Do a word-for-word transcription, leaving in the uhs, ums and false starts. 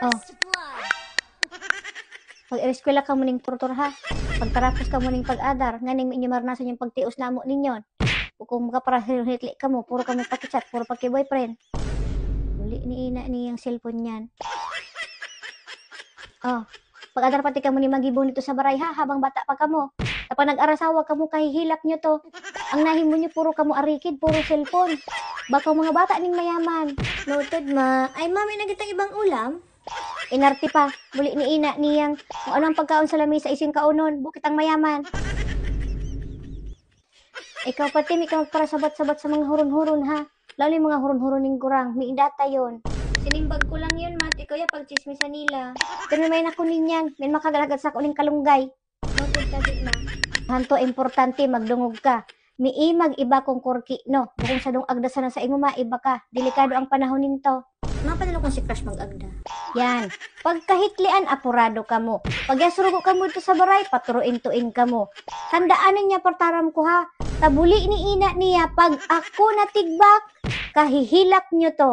Oh. Pag-eskwela ka mo ning tortor ha. Pagtarapos ka mo ning pag-adar, nganing inyo maranasan yung pagtios namo ninyon. O kung makaparahitli ka mo, puro ka mo pakichat, puro paki-boyfriend. Uli ni ina niyang cellphone niyan. Oh, pag-adar pati ka mo ni magibon dito sa baray ha, habang bata pa ka mo. Kapag nag-arasawa ka mo, kahihilak nyo to. Ang nahimo nyo, puro ka mo arikid, puro cellphone. Baka mga bata ning mayaman. Noted, ma. Ay, mami, nagitang ibang ulam? Inarte pa, muli ni ina niyang, kung ano ang pagkaon sa lamesa, isin kaunon, bukit ang mayaman. Ikaw pati, may ka magparasabat-sabat sa mga huron-huron, ha? Lalo yung mga huron-huron ning gurang, may indata yon. Sinimbag ko lang yun, mati, kuya, pag chismis sa nila. Pero may nako ninyan, may makagalagad sa kuning kalunggay. Bakit ka di na? Hanto, importante, magdungog ka. Miimag iba kung kurki, no? Bukong sadong agda sana sa imo, maiba ka. Delikado ang panahon ninto. Mapanalo kung si crush mag-agda. Yan. Pagkahitlian, apurado ka mo. Pag yasurugo ka mo dito sa baray, paturuin-tuin ka mo. Tandaan niya, partaram ko ha. Tabuli ni ina niya, pag ako natigbak, kahihilak nyo to.